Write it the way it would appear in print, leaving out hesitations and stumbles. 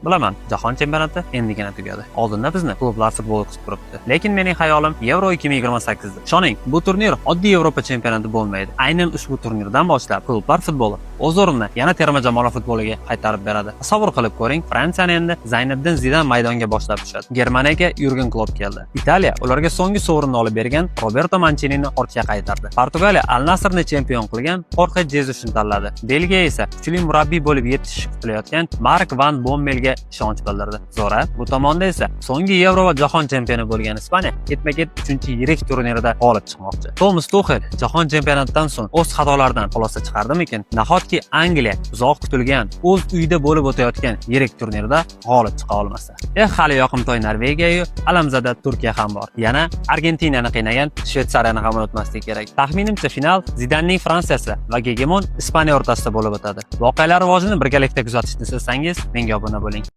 Bilaman, jahon chempionati endigina tugadi. Oldinda bizni klublar futboli kutib turibdi. Lekin mening xayolim Yevro 2028 da. Ishoning, bu turnir oddiy Yevropa chempionati bo'lmaydi. Aynan ushbu turnirdan boshlab klublar futboli o'z o'rnini yana terma jamoalar futboliga qaytarib beradi. Tasavvur qilib ko'ring, Fransiyani endi Zaynedin Zidan maydonga boshlab tushadi. Germaniyaga Yurgen Klopp keldi. Italiya ularga so'nggi sovrinni olib bergan Roberto Manchinini ortga qaytardi. Portugaliya Al Nasrni chempion qilgan Xorxe Jezushni tanladi. Belgiya esa kuchli murabbiy bo'lib yetishishi kutilayotgan Mark van Bommelga ishonch bildirdi. Zo'ra, bu tomonda esa so'nggi Yevro va jahon chempioni bo'lgan Ispaniya ketma-ket 3-yirik turnirida g'olib chiqmoqchi. Tomas Tuxel jahon chempionatidan so'ng o'z xatolaridan xulosa chiqardimikin? Nahotki Angliya uzoq kutilgan, o'z uyida bo'lib o'tayotgan yirik turnirda g'olib chiqa olmasa? Eh, hali yoqimtoy Norvegiya-yu, alamzada Turkiya ham bor. Yana Argentinani qiynagan Shvetsariyani ham unutmaslik kerak. Taxminimcha, final Zidanning Fransiyasi va gegemon Ispaniya o'rtasida bo'lib o'tadi. Voqealar rivojini birgalikda kuzatishni istasangiz, menga obuna bo'ling.